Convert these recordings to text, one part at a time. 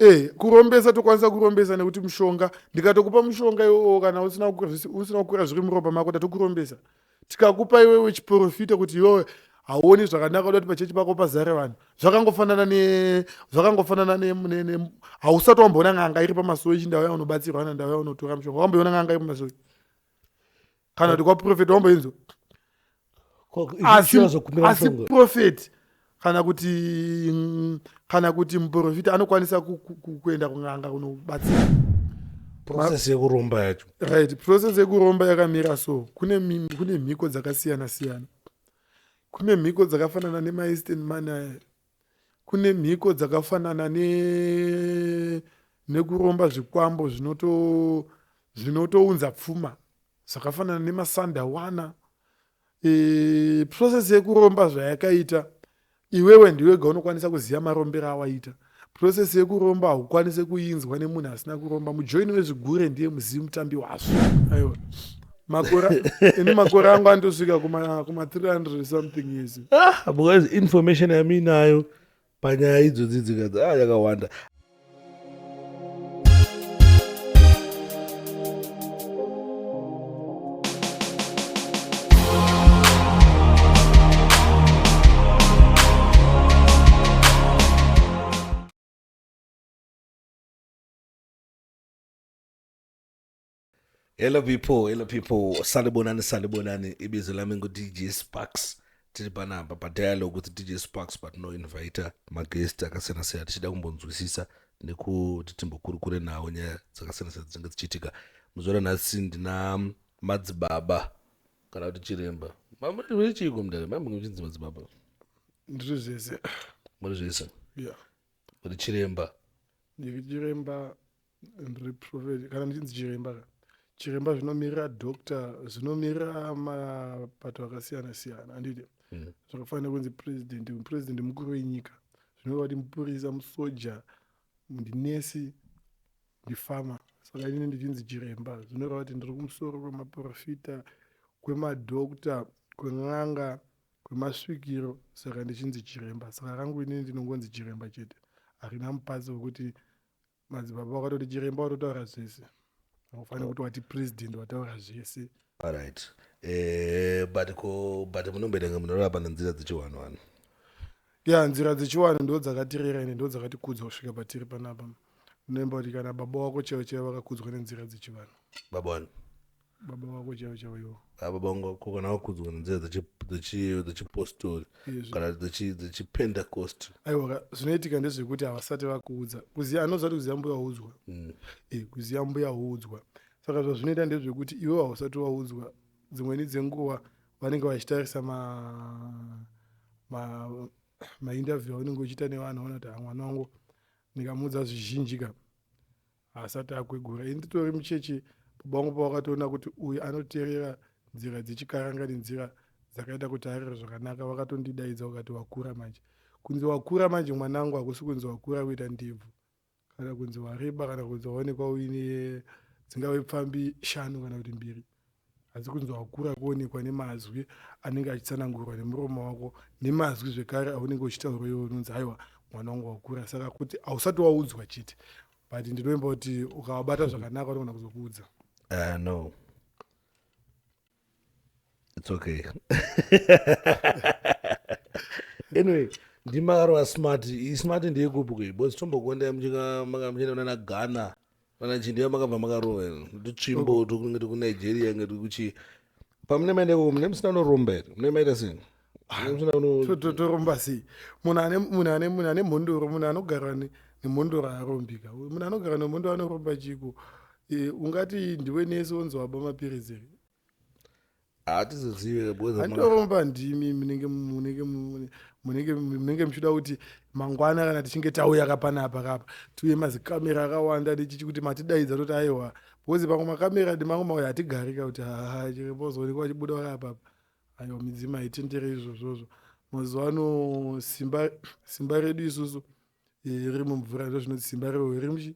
Eh, kurombesa tokwanisa kurombesa nekuti mushonga ndikatokupa mushonga iwowo kana usina kukura zviri muropa mako tatokurombesa tikakupa iwewe chiprofita kuti iwewe hauoni zvakanaka uda kuti pachechi pako pazare vanhu zvakangofanana ne zvakangofanana ne, ne, ne hausati wamboona n'anga iri pamasowe chindau yaunobatsirwa na ndau yaunotora mushonga wamboiona n'anga iri pamasowe kana kuti kwaprofeti wamboinzwa asi profeti kana kuti kana kuti muprofita anokwanisa kuenda kun'anga kunobatsira process yekuromba yacho right process yekuromba yakamira so kune kune mhiko dzakasiyana siyana kune mhiko dzakafanana nemaeastern man aya kune mhiko dzakafanana ne nekuromba zvikwambo zvinoto zvinotounza pfuma zvakafanana nemasandawana e, process yekuromba zvayakaita iwewe ndiwega unokwanisa kuziva marombero awaita process yekuromba haukwanise kuinzwa nemunhu asina kuromba mujoini wezvigure ndiye muzivi mutambi wazvo aiwa makore ini makore angu andosvika kuma kuma 300 something years ah because information yamuinayo panyaya idzodzi dzikadzi ah yakawanda Hello people, hello people. Salibonani, salibonani. Ibizo lami ngu DJ Sparks. Tiri panapa pa dialogue with DJ Sparks but no inviter maguest akasiyana siyana tichida kumbonzwisisa nekuti timbokurukure nawo nyaya dzakasiyana siyana dzinenge dzichiitika. Muzuva ranhasi ndina madzibaba kana kuti chiremba. Mamuri chiiko mudare? Mamuri muchinzi madzibaba? Ndiri zvese. Muri zvese. Yeah. Muri chiremba. Ndiri chiremba ndiri prophet kana ndichinzi chiremba ka chiremba zvinomirira doctor zvinomirira mapato akasiyana siyana handiti mm. zvakafanira kunzi president president mukuru wenyika zvinoreva kuti mupurisa musoja ndinesi ndifama saka inini ndichinzi chiremba zvinoreva kuti ndiri kumusoro kwemaprofita kwemadoctor kwen'anga kwemasvikiro saka ndichinzi chiremba saka rangu inini ndinongonzi chiremba chete harina mupatsi wekuti madzibaba wakatoti chiremba watotaura zvese haufaniri kuti wati president wataura zvese alright eh, but ko but munomboita kunge munorapa nenzira dzechiwanhu vanhu ya nzira dzechiwanhu ndo dzakatirera ende ndo dzakatikudza kusvika patiri panapa unoimba kuti kana baba wako chaivo chaivo vakakudzwa nenzira dzechivanhu baba wani baba vako chaivo chaivo ivo ah, baba vangu ko kana vakudzwa nenzira dzechipostori kana dzechipentecost aiwa zvinoitika ndezvekuti havasati vakuudza kuziva anoziva kuti kuziva mbuya udzwa mm. e, kuziva mbuya udzwa saka zvazvinoita ndezvekuti iwe hausati waudzwa dzimweni dzenguva vanenge vachitarisa mainterview ma, ma aunenge uchiita nevanhu vaona kuti ah, mwana wangu ndikamuudza zvizhinji ka Haasati akwegura. Ini nditori mucheche baba vangu pavakatoona kuti uyu anoterera nzira dzechikaranga nenzira dzakaita kuti arere zvakanaka vakatondidaidza vakati wakura manje. Kunzi wakura manje mwanangu hakusi kunzi wakura kuita ndebvu kana kunzi wareba kana kunzi waonekwa uine dzingave pfambi shanu kana kuti mbiri. Asi kunzi wakura kuonekwa nemazwi anenge achitsanangurwa nemuromo wako nemazwi zvekare aunenge uchitaura iwe unonzi haiwa mwana wangu wakura saka kuti hausati waudzwa chete but ndinoimba kuti ukawabata zvakanaka unogona kuzokuudza uh, no it's okay anyway ndimakarova smart ismart ndeyekupi kuyi bcause tombokuendai muchienda kunana ghana Vana chindiya makabva makarova here? Kuti tsvimbo tokunge tikunigeria nge tikuchi pamune maenda ikoko mune musina unoromba here? Mune maita sei? Mune musina uno Toromba sei? Munhu ane munhu ane munhu ane mhondoro munhu anogara nemhondoro haarombika. Munhu anogara nemhondoro anoromba chiko? Eh, ungati ndiwe nesi wonzi waba mapiritsi here? Hatizozive because Anditoromba ndimi munenge munenge munenge munenge muchida kuti mangwana kana tichinge tauya kapanapa kapa tiuye mazikamera akawanda nechichi kuti matidaidza toti aiwa because pamwe makamera ndimamwe mauya hatigarika kuti haa chiremba uzoonekwa vachibuda vari apapa aiwa midzimu haitendere izvozvozvo mazuva ano simba simba redu isusu eh, riri mumvura ndozvinoti simba rewe riri muchi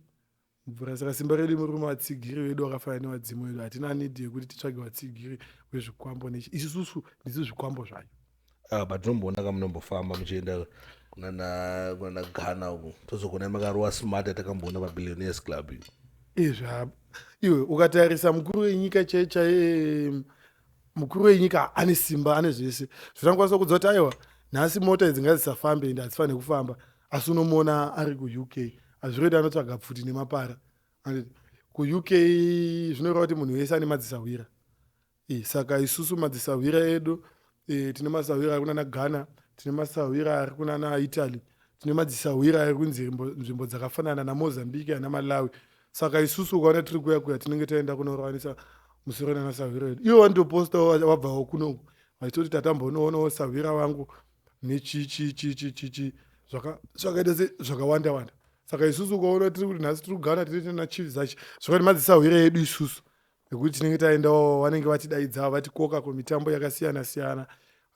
Mvura saka simba redu murume vatsigiri vedu vakafanana nevadzimu vedu hatina need yekuti titsvage vatsigiri vezvikwambo nechi isusu ndisu zvikwambo zvacho ah, but tinomboona ka munombofamba muchienda Kunana kunana Ghana uku tozokuona makarova smart yatakamboona paBillionaires Club iyo. Izvi iwe ukatarisa mukuru wenyika chai chai, mukuru wenyika ane simba, ane zvese zvinokwanisa kudza kuti aiwa, nhasi mota idzi ngadzisafambe ende hadzifaniri kufamba, asi unomuona ari kuUK. Hazviroti anotsvaga pfuti nemapara kuUK. Zvinoreva kuti munhu wese ane madzisahwira. Saka isusu madzisahwira edu, tine masahwira ari kunana Ghana, tine masahwira ari kunana Italy, tine madzisahwira ari kunzvimbo dzakafanana naMozambique, ana Malawi. Saka isusu ukaona tiri kuya kuya, tinenge taenda kunorovanisa musoro nanasahwira edu. Ivo vanotoposta wabvawo kunoku vachitoti tatambonoonawo sahwira wangu nechichichichichichi, zvakaita se zvakawanda wanda. Saka isusu ukaona tiri kuti nhasi tiri kuGhana, tiri tina Chief Zachi, zvakati madzisahwira edu isusu, nekuti tinenge taendawo, vanenge vatidaidza, vatikoka kumitambo yakasiyana siyana,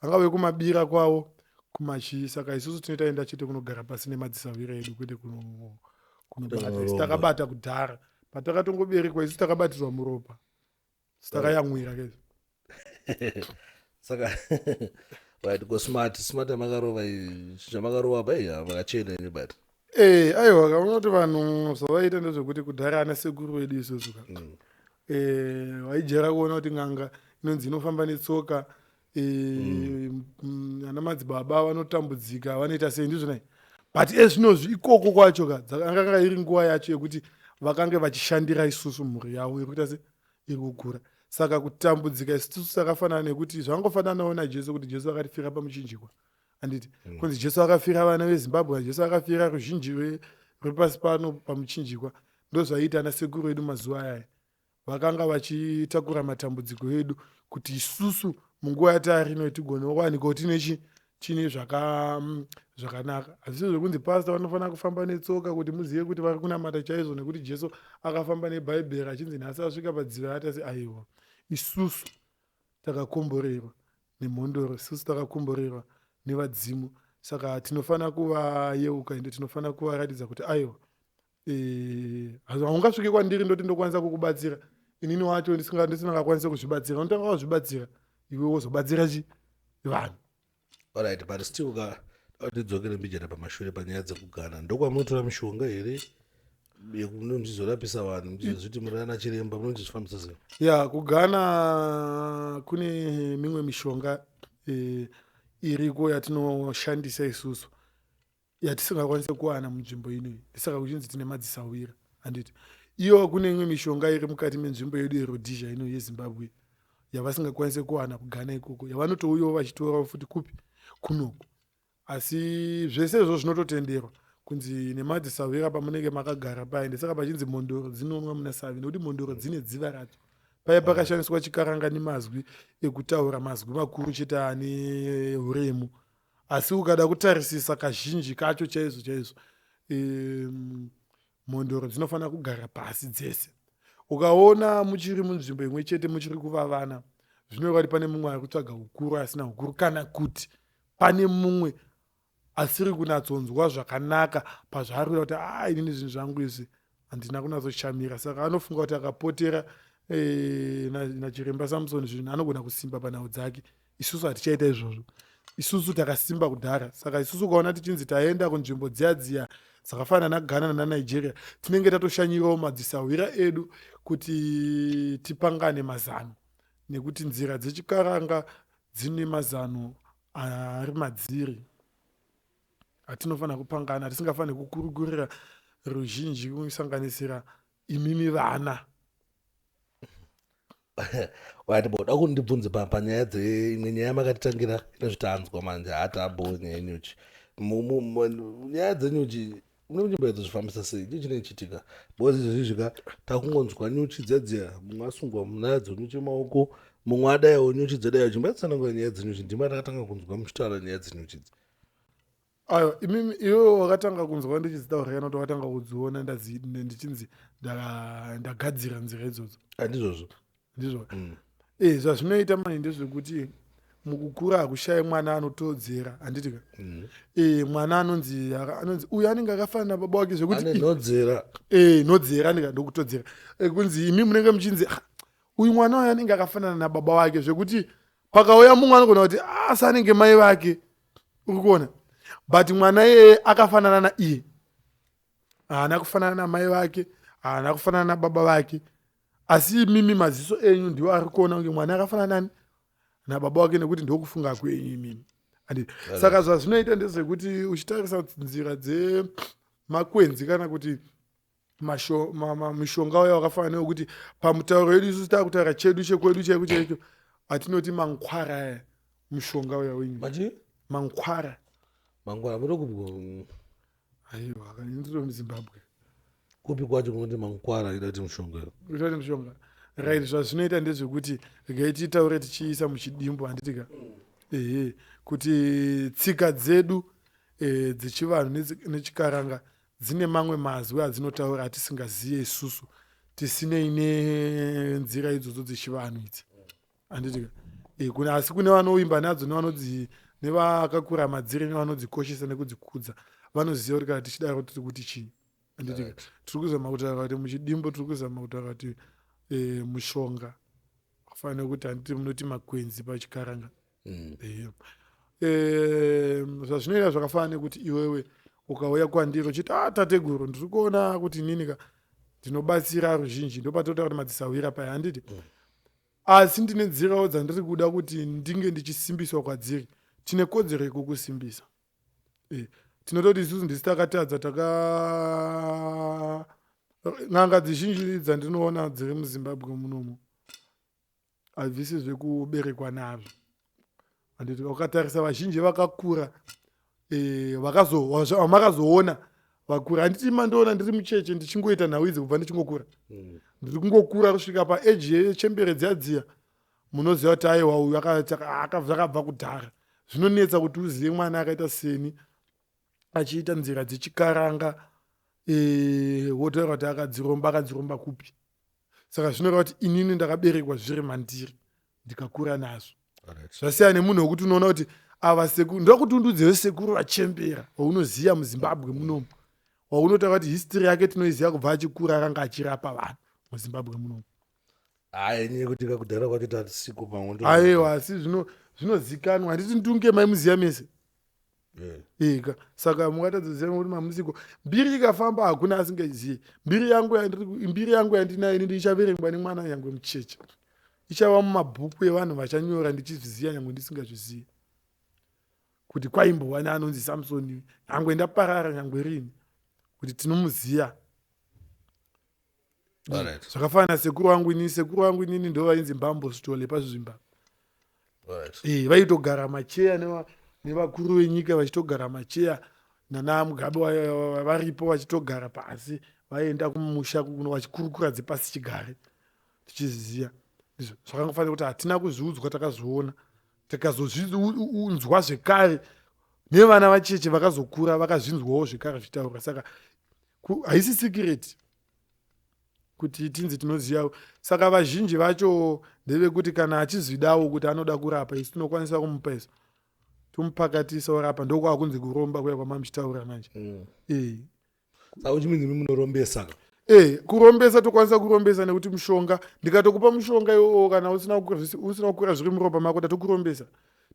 vangave kumabira kwavo, kumachii. Saka isusu tinenge taenda chete kunogara pasi nemadzisahwira edu, kwete kunobata. Isu takabata kudhara, patakatongoberekwa isu takabatirwa muropa, takayamwira ke. Saka right, go smart smart yamakarova, zvamakarova pai vakachena ini but Aiwa, kaona kuti vanhu zvavaita ndezvekuti kudhara ana sekuru vedu isusu ka vaijera kuona kuti n'anga inonzi inofamba netsoka, ana madzibaba vanotambudzika, vanoita sei, ndizvo nai. But ezvinozvi ikoko kwacho ka dzakanga iri nguva yacho yekuti vakange vachishandira isusu, mhuri yavo iri kuita se iri kukura. Saka kutambudzika isusu takafanana nekuti zvangofananawo naJesu, kuti Jesu akatifira pamuchinjikwa, handiti? Kunzi Jesu akafira vana veZimbabwe, Jesu akafira ruzhinji rwepasi pano pamuchinjikwa. Ndo zvaiita ana sekuru edu mazuva ayaya, vakanga vachitakura matambudziko edu kuti isusu munguva yatari ino tigone kuwanikwawo tine chine zvakanaka. Hazvisi zvekunzi pastor vanofanira kufamba netsoka kuti muzive kuti vari kunamata chaizvo, nekuti Jesu akafamba nebhaibheri achinzi nhasi asvika padziva atasi. Aiwa, isusu takakomborerwa nemhondoro, isusu takakomborerwa nevadzimu, saka tinofanira kuvayeuka ende tinofanira kuvaratidza kuti aiwa, haungasviki kwandiri ndoti ndokwanisa kukubatsira, inini wacho ndisingakwanisi kuzvibatsira. Unotanga wazvibatsira iwe, wozobatsira chi vanhu. Alright, but still ka tidzokere mbijana pamashure panyaya dzekuGhana. Ndokwamunotora mishonga here muchizorapisa vanhu, muchizozviti muri ana chiremba? Munochizvifambisa sei? Ya, kuGhana kune mimwe mishonga iriko yatinoshandisa isusu yatisingakwanisi kuwana munzvimbo inoyi. Ndisaka kuchinzi tine madzisahwira, handiti? Iyo kune imwe mishonga iri mukati menzvimbo yedu yeRhodesia ino yeZimbabwe yavasingakwanisi kuwana kuGhana ikoko, yavanotouyawo vachitorawo futi kupi? Kunoku. Asi zvese izvo zvinototenderwa kunzi nemadzisahwira pamunenge makagara paya. Ndesaka pachinzi mhondoro dzinonwa muna savi, nekuti mhondoro dzine dziva radzo. Paya pakashandiswa chikaranga nemazwi ekutaura mazwi makuru chete ane uremu, asi ukada kutarisisa kazhinji kacho chaizvo chaizvo, mhondoro dzinofanira kugara pasi dzese. Ukaona muchiri munzvimbo imwe chete muchiri kuvavana, zvinoreva kuti pane mumwe ari kutsvaga ukuru asina ukuru, kana kuti pane mumwe asiri kunatsonzwa zvakanaka pazvaari kuita, kuti a inini zvinhu zvangu izvi handina kunatsoshamira. Saka anofunga kuti akapotera nachiremba Samson zvinhu anogona kusimba panhau dzake. Isusu hatichaita izvozvo, isusu takasimba kudhara. Saka isusu ukaona tichinzi taenda kunzvimbo dziya dziya dzakafanana naGhana naNigeria, tinenge tatoshanyirawo madzisahwira edu kuti tipangane mazano, nekuti nzira dzechikaranga dzine mazano ari madziri atinofanira kupangana, atisingafaniri kukurukurira ruzhinji, kusanganisira imimi vana. Right, boda kuti ndibvunze panyaya dzeimwe nyaya makatitangira inozvitanzwa manje hatabho, nyaya yenyuchi. Nyaya dzenyuchi mune muchimboedzozvifambisa sei? Chii chinenge chiitika? Because izvezvi ka takungonzwa nyuchi dzedziya, mumwe asungwa nadzo nyuchi maoko, mumwe adayiwo nyuchi dzadaiwo. Chimbatsanangura nyaya dzenyuchi, ndima takatanga kunzwa muchitaura nyaya dzenyuchi idzi. Aiwa, imimi, iwewe wakatanga kunzwa ndichidzitaura kana kuti wakatanga kudziona ndichinzi ndagadzira nzira idzodzo? Handizvozvo. Ndizvo. Zvazvinoita mani ndezvekuti mukukura hakushayi mwana anotodzera, handiti ka? Mwana anonzi uyu anenge akafanana baba wake zvekuti ane nhodzera. Nhodzera ndika ndokutodzera. Kunzi imi munenge muchinzi, "Ah, uyu mwana uyu anenge akafanana nababa wake," zvekuti pakauya mumwe anogona kuti, "Ah, asi anenge mai vake." Uri kuona? But mwana iyeye akafanana naiye, haana kufanana namai vake, haana kufanana nababa vake, asi imimi maziso enyu ndiwo ari kuona kunge mwana akafanana nani? Nababa wake, nekuti ndokufunga kwenyu imimi. Handiti? Saka zvazvinoita ndezvekuti uchitarisa nzira dzemakwenzi kana kuti mishonga uya wakafanana nekuti pamutauro yedu isusu taakutaura chedu chekwedu chaiko chaicho atinoti mankwara aya, mushonga uya wenyu. Machi? Mankwara. Mangwara muri kupi? Aiwa, ndiri muZimbabwe. Kupi kwacho kunoti mankwara ida kuti mushonga? Ita kuti mushonga, right. Zvazvinoita ndezvekuti regai titaure tichiisa muchidimbu, handitika? Ehe, kuti tsika dzedu dzechivanhu nechikaranga dzine mamwe mazwi adzinotaura atisingaziye isusu tisinei nenzira idzodzo dzechivanhu idzi, handitika? Asi kune vanoimba nadzo nevanodzi nevakakura madziri nevanodzikoshesa nekudzikudza, vanoziva kuti kana tichidaro tiri kuti chii, handitika? Tiri kuzama kutaura kuti muchidimbu tiri kuzama kutaura kuti mushonga wafanira kuti, handiti munoti makwenzi pachikaranga? Ehe. Zvazvinoita zvakafanana nekuti iwewe ukauya kwandiri uchiti, "A, tateguru, ndiri kuona kuti inini ka ndinobatsira ruzhinji," ndopatotaura kuti madzisahwira paya, handiti? Asi ndine nzirawo dzandiri kuda kuti ndinge ndichisimbiswa kwadziri. Tine kodzero yekukusimbisa. Tinototi isusu ndisi takatadza taka n'anga dzizhinji dzandinoona dziri muZimbabwe munomu hazvisi zvekuberekwa nazvo, handiti? Ukatarisa vazhinji vakakura, vamakazoona vakura, handiti? Mandiona ndiri mucheche ndichingoita nhau idzi kubva ndichingokura. Ndiri kungokura kusvika paeji yechembere dziya dziya. Munoziva kuti aiwa, uyu zvakabva kudhara. Zvinonetsa kuti uzive mwana akaita seni achiita nzira dzechikaranga, wotaura kuti akadziromba. Akadziromba kupi? Saka zvinoreva kuti inini ndakaberekwa zviri mandiri, ndikakura nazvo. Zvasiyana nemunhu wekuti unoona kuti ava sekuru, ndoda kuti undudzewo sekuru vachembera waunoziva muZimbabwe munomu, waunotaura kuti history yake tinoiziva kubva achikura akanga achirapa vanhu muZimbabwe munomu. Hayi, nyaya yekuti kakudhara kwacho tatisiko pamwe. Aiwa, asi zvinozikanwa, handiti? Ndunge maimuziva mese. Eka saka mungatadzoziva kuti mamusiko mbiri ikafamba hakuna asingaizivi mbiri yangu. Mbiri yangu yandinayo ini ndichaverengwa nemwana nyangwe mucheche, ichava mumabhuku evanhu vachanyora ndichizviziva nyangwe ndisingazvizivi kuti kwaimbova neanonzi Samsoni, nyangwe ndaparara, nyangwe rini, kuti tinomuziva. Zvakafanana sekuru vangu inini. Sekuru vangu inini ndo vainzi Mbambo Sitole paZvimba. Vaitogara macheya nevakuru venyika, vachitogara macheya nana Mugabe varipo, vachitogara pasi, vaienda kumusha kuno vachikurukura dzepasi chigare tichiziziya. Ndizvo zvakangofanira kuti hatina kuzviudzwa, takazviona, tikazozvinzwa zvekare nevana vacheche vakazokura vakazvinzwawo zvekare zvichitaurwa. Saka haisi secret kuti tinzi tinoziva. Saka vazhinji vacho ndevekuti kana achizvidawo kuti anoda kurapa, isu tinokwanisa kumupa, isu tomupakatisa orapa. Ndokwakunzi kuromba kuya kwamamuchitaura manje. Saka uchiminzi imi munorombesa? E, kurombesa tokwanisa kurombesa nekuti mushonga, ndikatokupa mushonga iwowo, kana usina kukura zviri muropa mako, tatokurombesa.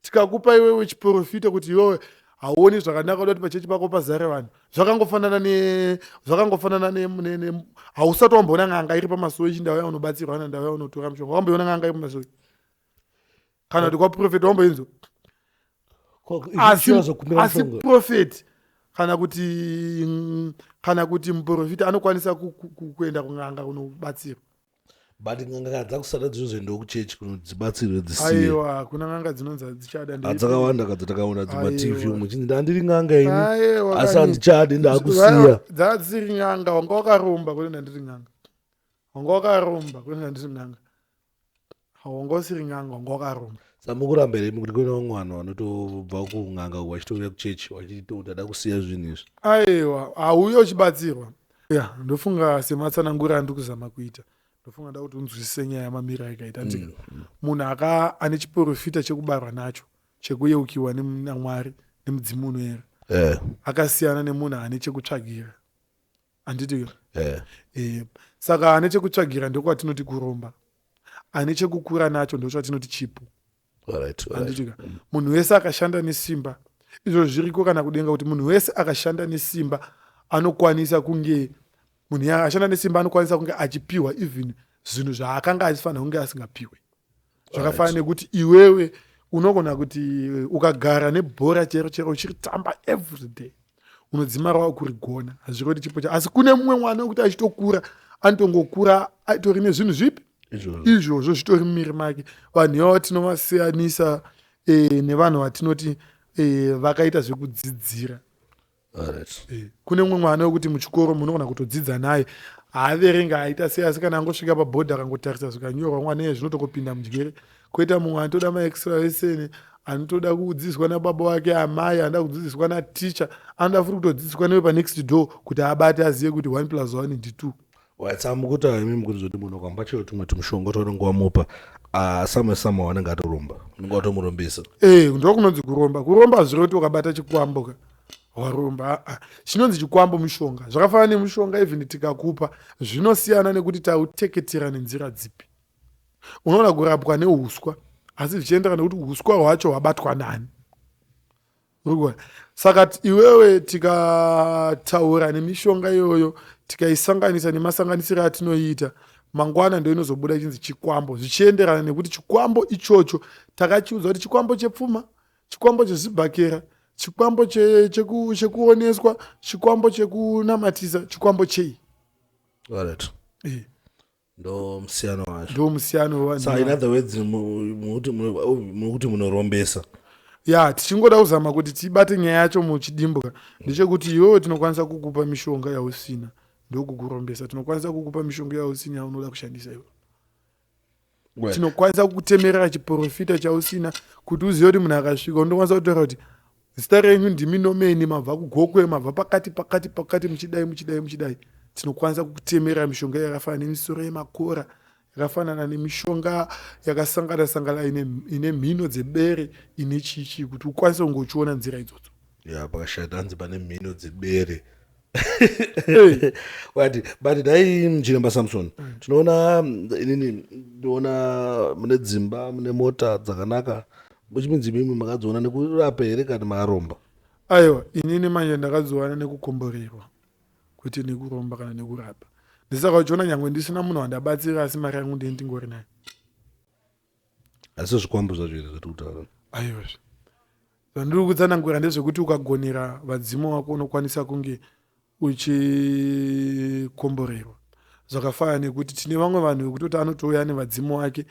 Tikakupa iwewe chiprofita kuti iwewe hauoni zvakanaka, uda kuti pachechi pako pazare vanhu, zvakangofanana ne hausati wamboona n'anga iri pamasowe ichi, "Ndauya unobatsirwa," na, "Ndauya unotora mushonga." Wamboiona n'anga iri pamasowe kana kuti kwaprofeta? Wamboinzwa? Asi prophet kana kuti muprofita anokwanisa kuenda kun'anga kunobatsirwa. But n'anga dzakusada dzinozoendawo kuchechi kunodzibatsirwe dzisiye. Aiwa, hakuna n'anga dzinonzi hadzichada. Dzakawanda kadza takaona dzimaTV umwe chinzi, "Ndandiri n'anga ini, asi handichadi, ndakusiya." Dzadzisiri n'anga, wanga wakaromba. Kwete ndandiri n'anga, wanga wakaromba. Kwete ndandiri n'anga, wanga usiri n'anga, wanga wakaromba. Saka mukuramba here kuti kune vamwe vanhu vanotobva kun'anga uku vachitouya kuchechi vachiti, "Ndada kusiya zvinhu izvi"? Aiwa, hauya uchibatsirwa. Ya, ndofunga sematsananguro andiri kuzama kuita, ndofunga nda kuti unzwisise nyaya yamamiro aikaita ndika munhu aka ane chiprofita chekubarwa nacho, chekuyeukiwa naMwari nemudzimu unoera, akasiyana nemunhu ane chekutsvagira, handiti? Saka ane chekutsvagira ndokwatinoti kuromba, ane chekukura nacho ndokwatinoti chipo. Handitika? Munhu wese akashanda nesimba. Izvo zviriko kana kudenga kuti munhu wese akashanda nesimba anokwanisa kunge munhu akashanda nesimba anokwanisa kunge achipiwa even zvinhu zvaakanga achifanira kunge asingapiwe. Zvakafanana nekuti iwewe unogona kuti ukagara nebhora chero chero uchiritamba everyday, unodzimara wakurigona. Hazviri kuti chipo cha, asi kune mumwe mwana wekuti achitokura anotongokura atori nezvinhu zvipi izvozvo zvitori mumiri make. Vanhu ivavo tinovasiyanisa nevanhu vatinoti vakaita zvekudzidzira. Kune mumwe mwana wekuti muchikoro munogona kutodzidza naye, haaverenga, aita sei, asi kana angosvika pabhodhi akangotarisa zvikanyorwa, mwana iye zvinotongopinda mudyere. Kwoita mumwe anotoda maextra lesson, anotoda kudzidziswa nababa wake, amai, anoda kudzidziswa naticha, anoda futi kutodzidziswa newe panext door kuti abate, azive kuti 1 plus 1 ndi2. Waitsamukuti imi mukuti zoti munhu ukamupa chero tumwe tumushonga twaunenge wamupa, samwe samwe wanenge atoromba, unenge watomurombesa. Ndo kunonzi kuromba. Kuromba hazviri kuti ukabata chikwambo ka waromba. Aa, chinonzi chikwambo mushonga. Zvakafanana nemushonga, even tikakupa, zvinosiyana nekuti tauteketera nenzira dzipi. Unoona kurapwa neuswa, asi zvichienderana nekuti uswa hwacho hwabatwa nani. Urikuona? Saka iwewe tikataura nemishonga iyoyo, tikaisanganisa nemasanganisiro atinoiita, mangwana ndo inozobuda ichinzi chikwambo, zvichienderana nekuti chikwambo ichocho takachiudza kuti chikwambo chepfuma, chikwambo chezvibhakera, chikwambo chekuoneswa, chikwambo chekunamatisa, chikwambo chei. Alright. Ndo musiyano wacho. Ndo musiyano wa. So in other words, mukuti munorombesa. Ya, tichingoda kuzama kuti tibate nyaya yacho muchidimbuka, ndechekuti iwewe tinokwanisa kukupa mishonga yausina, ndokukurombesa. Tinokwanisa kukupa mishonga yausina yaunoda kushandisa iwe. Tinokwanisa kukutemerera chiprofita chausina kuti uzive kuti munhu akasvika unokwanisa kutaura kuti zita renyu ndimi nomeni, mabva kuGokwe, mabva pakati pakati pakati, muchidai muchidai muchidai. Tinokwanisa kukutemerera mishonga yakafanana nemisoro yemakora, yakafanana nemishonga yakasangana sangana, ine mhino dzebere, ine chii chii, kuti ukwanise kunge uchiona nzira idzodzo. Ya, pakashata hanzi pane mhino dzebere. But dai Chiremba Samson, tinoona inini ndinoona mune dzimba, mune mota dzakanaka, muchiminzi imimi makadziona nekurapa here kana makaromba? Aiwa, inini manje ndakadziwana nekukomborerwa, kwete nekuromba kana nekurapa. Ndisaka uchiona nyangwe ndisina munhu wandabatsira, asi mari yangu ndini ndingori nayo. Asi zvikwambo zvacho here zvatiri kutaura? Aiwazve, zvandiri kutsanangura ndezvekuti ukagonera vadzimu wako unokwanisa kunge uchikomborerwa. Zvakafanana nekuti tine vamwe vanhu vekutoti anotouya nevadzimu wake,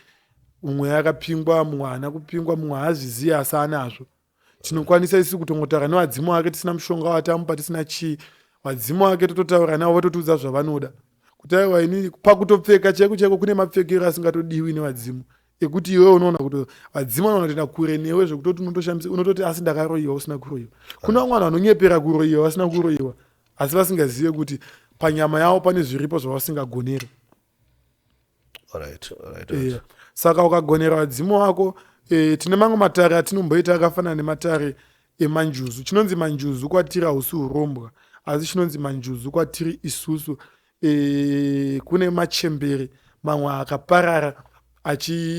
mumwe akapingwa, mumwe haana kupingwa, mumwe haazvizivi asi anazvo. Tinokwanisa isusu kutongotaura nevadzimu wake tisina mushonga watamupa, tisina chii, vadzimu wake tototaura navo, vototiudza zvavanoda kuti aiwa, inini pakutopfeka chaiko chaiko kune mapfekero asingatodiwi nevadzimu, ekuti iwewe unoona kuti vadzimu vanoona kutoenda kure newe, zvekutoti unotoshamisa, unototi asi ndakaroyiwa, usina kuroyiwa. Kuna vamwe vanhu vanonyepera kuroyiwa vasina kuroyiwa, asi vasingazive kuti panyama yavo pane zviripo zvavasingagoneri. Alright. Saka ukagonera vadzimu wako, tine mamwe matare atinomboita akafanana nematare emanjuzu. Chinonzi manjuzu kwatiri hausi urombwa, asi chinonzi manjuzu kwatiri isusu, kune machembere mamwe akaparara achifarira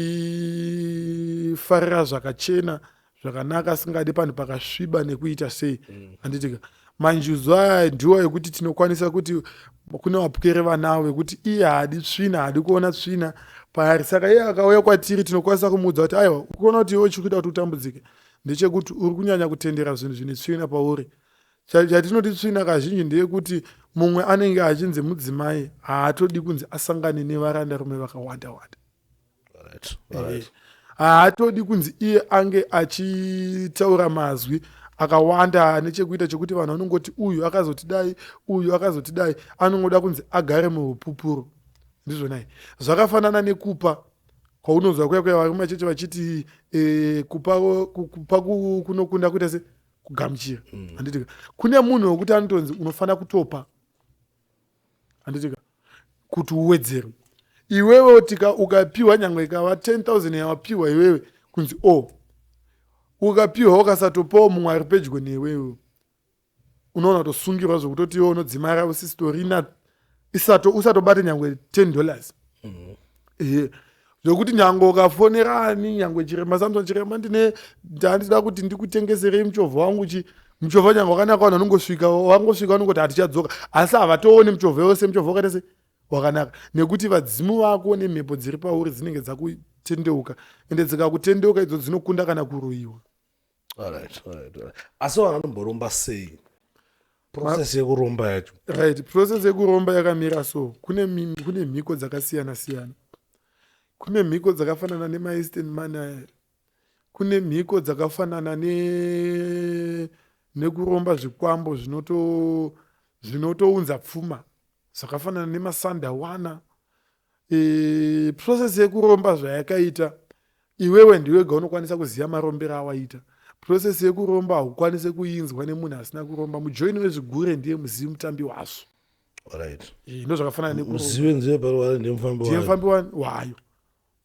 zvakachena zvakanaka, asingadi panhu pakasviba nekuita sei. Handitika manjuzu aya ndiwo ekuti tinokwanisa kuti kune vapwere vanavo vekuti iye haadi tsvina, haadi kuona tsvina paari. Saka iye akauya kwatiri, tinokwanisa kumuudza kuti aiwa, ukuona kuti iwe chiri kuita kuti utambudzike ndechekuti uri kunyanya kutendera zvinhu zvine tsvina pauri. Chatinoti tsvina kazhinji ndeyekuti mumwe anenge achinzi mudzimai haatodi kunzi asangane nevarandarume vakawanda wanda. Haatodi kunzi iye ange achitaura mazwi akawanda ane chekuita chekuti vanhu vanongoti uyu akazoti dai, uyu akazoti dai. Anongoda kunzi agare muupupuro. Ndizvonai zvakafanana nekupa kwaunonzwa kuya kuya vari macheche vachiti kupa kunokunda kuita se kugamuchira. Handitika kune munhu wekuti anotonzi unofanira kutopa, handitika, kuti uwedzerwe iwewe. Tika ukapiwa nyangwe ikava 10,000 yawapiwa iwewe kunzi o oh, ukapiwa, ukasatopawo mumwe ari pedyo newewe, unoona kutosungirwa zvekutoti iwe unodzimara usisitorina, usatobate nyangwe $10. Ehe. Zvekuti nyange ukafonera ani, nyange chiremba Samson, chiremba, ndine ndandida kuti ndikutengeserei muchovha wangu chi muchovha nyange wakanaka, vanhu vanongosvika, wangosvika vanongoti hatichadzoka, asi havatooni muchovha yose, muchovha wakaita se wakanaka, nekuti vadzimu vako nemhepo dziri pauri dzinenge dzakutendeuka, ende dzikakutendeuka idzo dzinokunda kana kuroyiwa. Alright. Asi vanhu vanomboromba sei? Process yekuromba yacho? Right, process yekuromba yakamira so. Kune mhiko dzakasiyana siyana. Kune mhiko dzakafanana nemaeastern manaya, kune mhiko dzakafanana nekuromba zvikwambo zvinotounza pfuma, zvakafanana nemasandawana. Process yekuromba zvayakaita, iwewe ndiwega unokwanisa kuziva marombero awaita. Process yekuromba haukwanisi kuinzwa nemunhu asina kuromba. Mujoini wezvigure ndiye muzivi, mutambi wazvo. Ndo zvakafanana nekuromba. Muzive nzive parwari ndiye mufambi ndiye wayo. Mufambi wayo.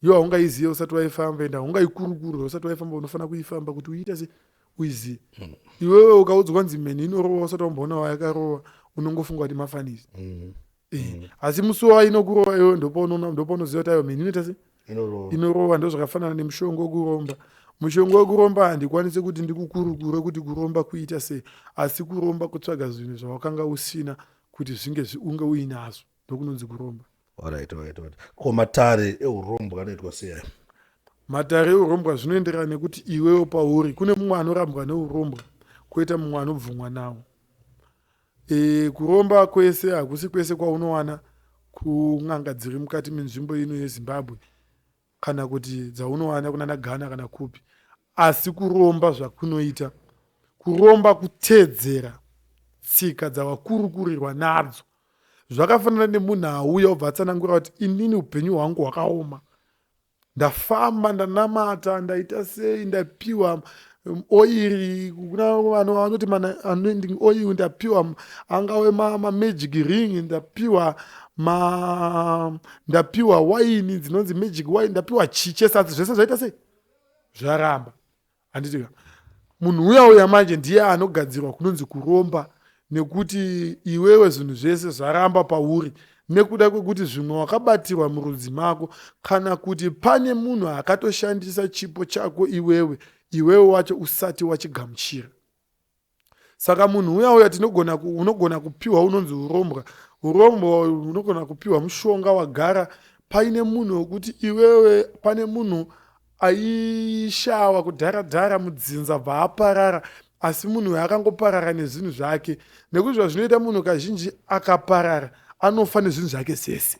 Iwe haungaizive usati waifamba, ende haungaikurukuri usati waifamba. Unofanira kuifamba kuti uiite se uizive. Iwewe ukaudzwa nzi mheni inorova, usati wamboona wayakarova, unongofunga kuti mafanisi. Asi musi wainokurova iwewe, ndopaunoziva kuti aiwa, mheni inoita se Inorova. Inorova. Ndo zvakafanana nemushonga wekuromba. Mushonga wekuromba handikwanisi kuti ndikukurukure kuti kuromba kuita sei, asi kuromba kutsvaga zvinhu zvawakanga usina kuti zvinge unge uinazvo, ndokunonzi kuromba. Alright. Ko matare eurombwa anoitwa sei aya? Matare eurombwa zvinoenderana nekuti iwewo pauri. Kune mumwe anorambwa neurombwa, kwoita mumwe anobvumwa nawo. Kuromba kwese hakusi kwese kwaunowana kun'anga dziri mukati menzvimbo ino yeZimbabwe, kana kuti dzaunowana kunana Ghana kana kupi. Asi kuromba zvakunoita, kuromba kuteedzera tsika dzavakurukurirwa nadzo. Zvakafanana nemunhu auya obva atsanangura kuti inini upenyu hwangu hwakaoma, ndafamba, ndanamata, ndaita sei, ndapiwa oiri, kuna vanhu vanoti anointing oil, ndapiwa angave mamagic ring, ndapiwa waini dzinonzi magic wine, ndapiwa chiche, asi zvese zvaita sei, zvaramba, handiti? Munhu uya uya manje ndiye anogadzirwa kunonzi kuromba, nekuti iwewe zvinhu zvese zvaramba pauri nekuda kwekuti zvimwe wakabatirwa murudzi mako, kana kuti pane munhu akatoshandisa chipo chako iwewe, iwewe wacho usati wachigamuchira. Saka munhu uya uya tinogona unogona kupiwa unonzi urombwa, urombwa unogona kupiwa mushonga wagara paine munhu wekuti iwewe pane munhu aishawa kudhara dhara mudzinza, bva aparara, asi munhu uyu akangoparara nezvinhu zvake, nekuti zvazvinoita, munhu kazhinji akaparara anofa nezvinhu zvake zvese.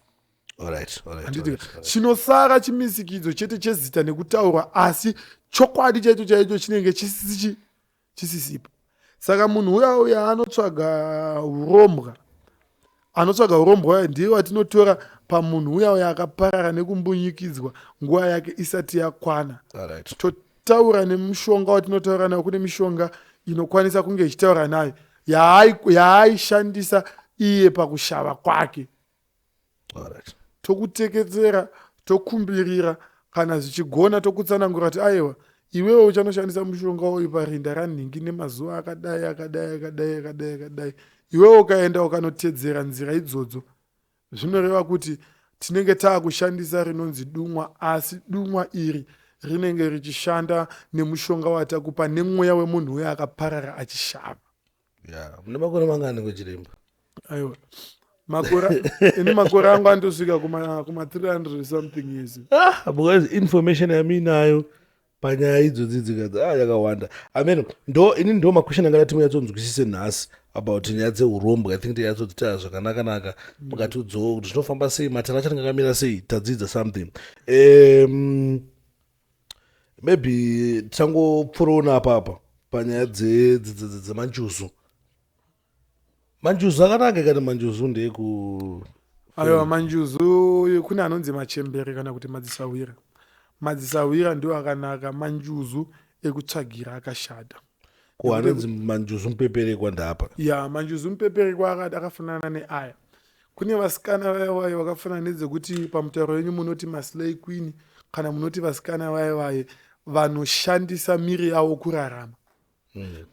Handiti? Chinosara chimisikidzo chete chezita nekutaurwa, asi chokwadi chaicho chaicho chinenge chisisipo. Saka munhu uya uya anotsvaga urombwa, anotsvaga urombwa uya ndiye watinotora pamunhu uya uya akaparara nekumbunyikidzwa nguva yake isati yakwana. Totaura nemushonga watinotaura nayo. Kune mishonga inokwanisa kunge ichitaura nayo yaaishandisa iye pakushava kwake. Tokuteketsera, tokumbirira, kana zvichigona tokutsanangura kuti aiwa, iwewe uchanoshandisa mushonga uyu parinda ranhingi nemazuva akadai akadai akadai akadai akadai. Iwewe ukaenda ukanotedzera nzira idzodzo, zvinoreva kuti tinenge taakushandisa rinonzi dumwa, asi dumwa iri rinenge richishanda nemushonga watakupa nemweya wemunhu uyo akaparara achishava. Yeah, mune makore mangani kuchiremba? Aiwa, makore, ini makore angu andosvika kuma 300 something years. Ah, because information yamuinayo panyaya idzodzi dzikadzi, ah, yakawanda. I mean, ndo ini ndo maquestion anga ndati munyatsonzwisise nhasi about nyaya dzeurombwa. I think tinyatsodzitaura zvakanaka-naka, mukatiudzawo kuti zvinofamba sei, matare acho anenge akamira sei. Tadzidza something. Maybe tichangopfuurawo apapa panyaya dzemanjuzu. Manjuzu akanaka kana manjuzu ndeeku Aiwa, manjuzu kune anonzi machembere kana kuti madzisahwira. Madzisahwira ndio akanaka, manjuzu ekutsvagira akashata. Ko anonzi manjuzu mupeperekwa ndapa? Ya, manjuzu mupeperekwa akafanana neaya. Kune vasikana vaya vaye vakafanana nedzekuti pamutauro wenyu munoti maslay queen, kana munoti vasikana vaya vaye vanoshandisa miri yavo kurarama,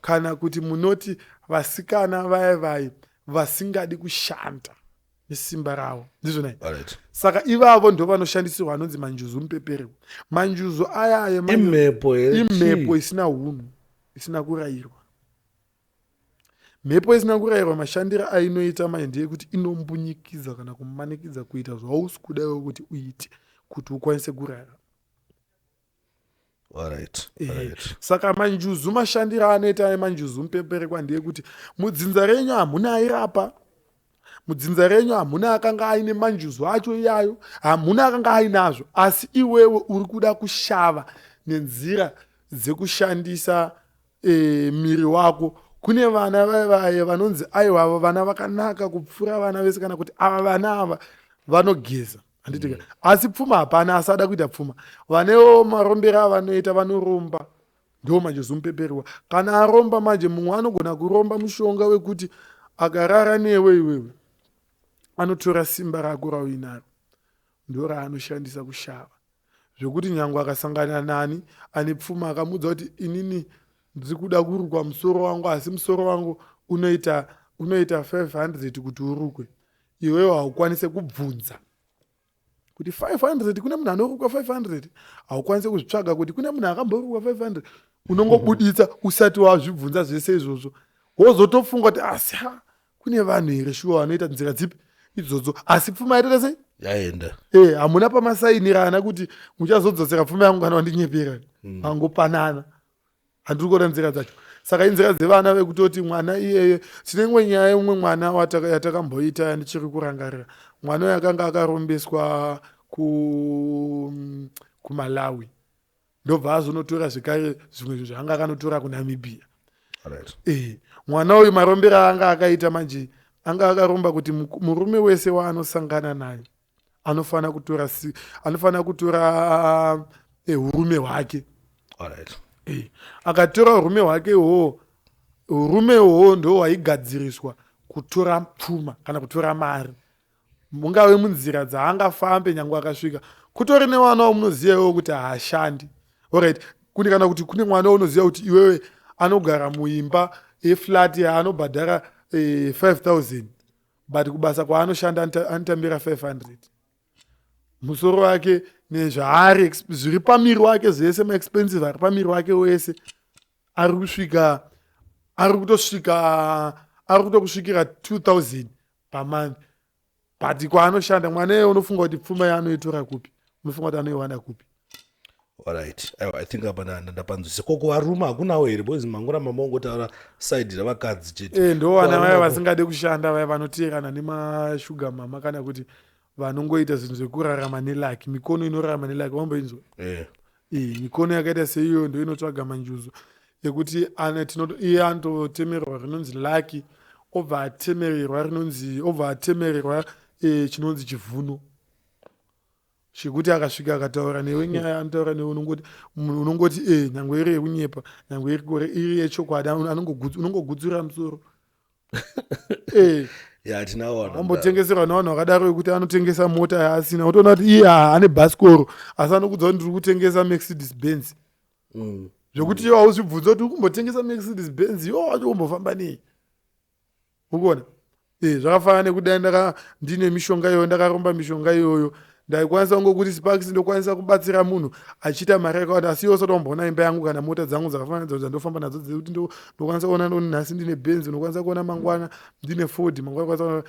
kana kuti munoti vasikana vaya vaye vasingadi kushanda. Nesimba ravo, ndizvona. Saka ivavo ndo vanoshandisirwa anonzi manjuzu mupepereko. Manjuzu aya imhepo. Imhepo isina hunhu, isina kurayirwa. Mhepo isina kurayirwa, mashandiro ainoita manje ndeyekuti inombunyikidza kana kumanikidza kuita zvausi kuda iwe kuti uite, kuti ukwanise kurarama. Saka manjuzu, mashandiro anoita manjuzu mupeperekwa ndeyekuti mudzinza renyu hamuna airapa, mudzinza renyu hamuna akanga aine manjuzu acho iyayo, hamuna akanga ainazvo, asi iwewe uri kuda kushava nenzira dzekushandisa miri wako. Kune vana vaivaye vanonzi aiwa, vana vakanaka kupfuura vana vese, kana kuti ava vana ava vanogeza, handitika? Asi pfuma hapana, asi ada kuita pfuma, vanewo marombero avanoita, vanoromba. Ndo manje zumupeperiwa. Kana aromba manje, mumwe anogona kuromba mushonga wekuti akarara newe iwewe, anotora simba rako rauinaro, ndo raanoshandisa kushava, zvekuti nyange akasangana nani ane pfuma, akamuudza kuti inini ndiri kuda kurukwa musoro wangu, asi musoro wangu unoita 500 kuti urukwe, iwewe haukwanise kubvunza kuti 500 kune munhu anorukwa 500, haukwanisi kuzvitsvaga kuti kune munhu akamborukwa 500. Unongobuditsa usati wazvibvunza zvese izvozvo, wozotofunga kuti asi ha, kune vanhu here shuwa vanoita nzira dzipi idzodzo? Asi pfuma yaita sei? Yaenda. Hamuna pamasainirana kuti muchazodzosera pfuma yangu kana wandinyepera. Mangopanana. Handiri kuona nzira dzacho. Saka inzira dzevana vekutoti mwana iyeye, tine imwe nyaya yeumwe mwana yatakamboita yandichiri kurangarira. Mwana uyu akanga akarombeswa kuMalawi, ndobva azonotora zvekare zvimwe zvinhu zvaanga akanotora kuNamibia. Mwana uyu, marombero aanga akaita manje, anga akaromba kuti murume wese waanosangana naye anofanira kutora urume hwake. Akatora urume hwake ihwohwo, urume ihwohwo ndo hwaigadziriswa kutora pfuma kana kutora mari, mungave munzira dzaangafambe. Nyange akasvika kutori nevana wamunoziva iwewe kuti haashandi, alright, kune kana kuti kune mwana unoziva kuti iwewe anogara muimba yeflat yaanobhadhara 5000, but kubasa kwaanoshanda anotambira 500. Musoro wake nezvaari zviri pamiri wake zvese, maexpensive ari pamiri wake wese ari kutosvika, ari kutokusvikira 2000 pamonth, but kwaanoshanda mwana iye, unofunga kuti pfuma yaanoitora kupi? Unofunga kuti anoiwana kupi? Alright, aiwa, I think apa ndapanzwisa. Koko varume hakunawo here? Because mangoramba mongotaura side ravakadzi chete. Ndo vana vaya vasingade kushanda, vaya vanoteerana nemashuga mama, kana kuti vanongoita zvinhu zvekurarama neluck. Mikono inorarama neluck, wamboinzwa? Eh. Mikono yakaita seiyo ndo inotsvaga manjuzu yekuti iye anototemerwa rinonzi lucky, obva atemererwa rinonzi, obva atemererwa chinonzi chivhuno, chekuti akasvika akataura newe nyaya, anotaura newe, unongoti nyange iri yekunyepa, nyange iri kore iri yechokwadi, unongogudzura musoro. Ya, tinawo. Ambotengeserwa nevanhu vakadaro, yekuti anotengesa mota yaasina, utoona kuti iye ane bhasikoro, asi anokudza kuti ndiri kutengesa Mercedes Benz, zvekuti iwe hauzvibvunza kuti uri kumbotengesa Mercedes Benz, iwo wacho umbofamba nei? Ukuona, zvakafanana nekudai ndine mishonga iyoyo, ndakaromba mishonga iyoyo, ndaikwanisa kungokuti Sparks, ndokwanisa kubatsira munhu achiita mari yakawanda, asi iwe usati wamboona imba yangu kana mota dzangu dzakafanana nadzo dzandofamba nadzo, dzekuti ndokwanisa kuona nhasi ndine Benz, unokwanisa kuona mangwana ndine Ford, mangwana kwanisa kuona.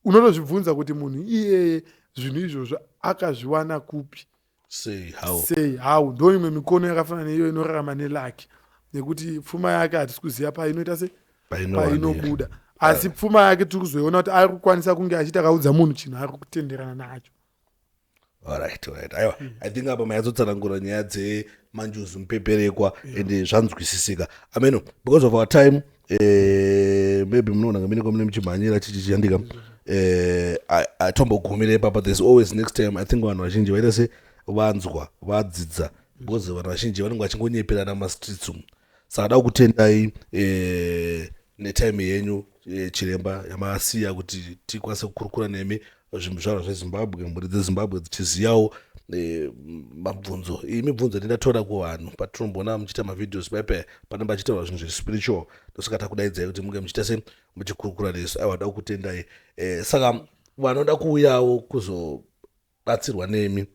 Unotozvibvunza kuti munhu iyeye zvinhu izvozvo akazviwana kupi? Sei? How? Sei? How? Ndo imwe mikono yakafanana neiyo inorarama nelucky, nekuti pfuma yake hatisi kuziva painoita se painobuda, asi pfuma yake tiri kuzoiona kuti ari kukwanisa kunge achiita, akaudza munhu chinhu, ari kutenderana nacho. Alright, aiwa, I think apa mayatotsanangura nyaya dzemanjuzu mupeperekwa ende zvanzwisisika. Ameno, because of our time, maybe munoona ngamene kwamune muchimhanyira chichiyandika, atombogumira ipapa. There's always next time. I think vanhu vazhinji vaita se vanzwa, vadzidza, because vanhu vazhinji vanenge vachingonyeperana mumastreets umu. Saka da kutendai netime yenyu, chiremba, yamasiya kuti tikwanise kukurukura nemi, zvizvarwa zveZimbabwe, mhuri dzeZimbabwe dzichiziyawo mabvunzo. Iyi mibvunzo tindatora kuvanhu patinomboona muchiita mavideos paipa, panenge pachitaurwa zvinhu zvespiritual, ndosaka takudaidzai kuti munge muchiita se muchikurukura nesu. Aiwa, da kutendai. Saka Vanoda kuuyawo kuzobatsirwa nemi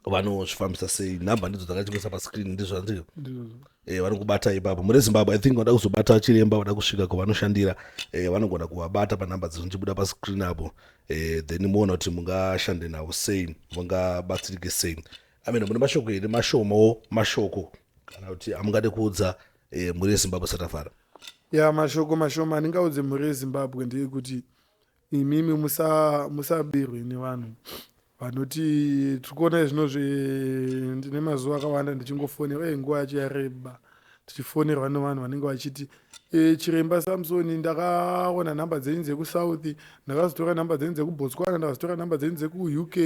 vanozvifambisa sei? Nhamba ndidzo dzakachikuisa pascreen, ndizvo handika? Ndizvozvo. Vanokubata ipapo muri Zimbabwe. I think vada kuzobata chiremba, vada kusvika kwavanoshandira, vanogona kuvabata panhamba dzinochibuda pascreen apo. Then muona kuti mungashande navo sei, mungabatsirike sei. Amen. Mune mashoko here, mashomawo mashoko kana kuti amungade kuudza mhuri yeZimbabwe satafara? Ya, mashoko mashoma andingaudze mhuri yeZimbabwe ndeyekuti imimi musabirwe nevanhu vanoti tiri kuona zvinozvi. Ndine mazuva akawanda ndichingofonerwa, nguva yacho yareba, tichifonerwa nevanhu vanenge vachiti, "Chiremba Samsoni, ndakaona nhamba dzenyu dzekuSouth, ndakazotora nhamba dzenyu dzekuBotswana, ndakazotora nhamba dzenyu dzekuUK,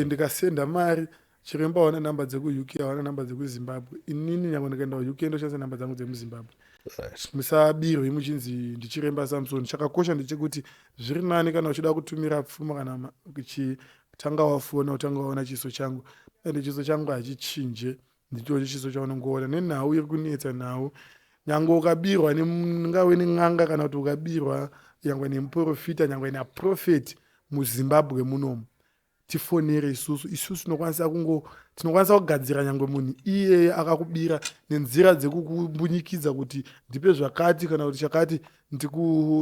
ndikasenda mari." Chiremba hawana nhamba dzekuUK, hawana nhamba dzekuZimbabwe. Inini nyange ndikaenda kuUK, ndoshandisa nhamba dzangu dzemuZimbabwe. Musabirwe muchinzi ndiChiremba Samson. Chakakosha ndechekuti zviri nani kana uchida kutumira pfuma kana chitanga wafona, utanga waona chiso changu, ende chiso changu hachichinje, ndichocho chiso chaunongoona. Nenhau iri kunetsa nhau, nyange ukabirwa ngave nen'anga kana kuti ukabirwa nyangwe nemuprofita, nyangwe naprofeti muZimbabwe munomu, tifonere isusu. Isusu tinokwanisa kungo tinokwanisa kugadzira nyangwe munhu iyeye akakubira nenzira dzekukumbunyikidza kuti ndipe zvakati kana kuti chakati,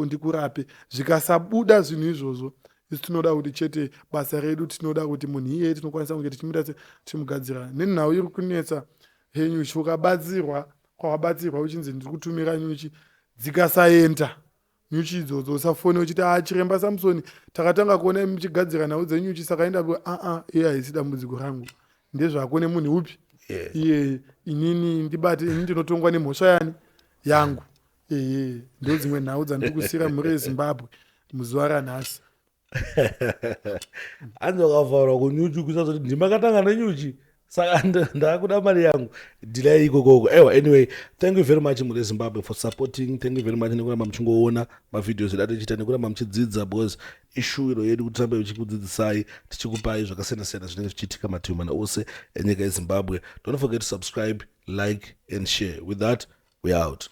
ndikurape. Zvikasabuda zvinhu izvozvo, isu tinoda kuti chete basa redu, tinoda kuti munhu iyeye tinokwanisa kunge tichimuita, tichimugadzira. Nenhau iri kunetsa yenyuchi, ukabatsirwa kwakabatsirwa uchinzi ndiri kutumira nyuchi, dzikasaenda nyuchi idzodzo, usafone uchiti, "A, Chiremba Samsoni, takatanga kuona muchigadzira nhau dzenyuchi, saka enda." Aa, iye haisi dambudziko rangu, ndezvako nemunhu upi iyeye. Inini ndibate, ini ndinotongwa nemhosva yani yangu. Ehe, ndo dzimwe nhau dzandiri kusiyira mhuri yeZimbabwe muzuva ranhasi. Hanzi wakavhaurwa kunyuchi, kusazoti ndimakatanga nenyuchi, saka ndakuda mari yangu, dhilai ikokoko. Aiwa, anyway, thank you very much, mhuri yeZimbabwe, for supporting. Thank you very much nekuramba muchingoona mavideos edu atichiita, nekuramba muchidzidza, because ishuwiro yedu kuti tirambe tichikudzidzisai, tichikupai zvakasiyana siyana zvinenge zvichiitika mativi mana ose enyika yeZimbabwe. Don't forget to subscribe, like and share. With that, we out.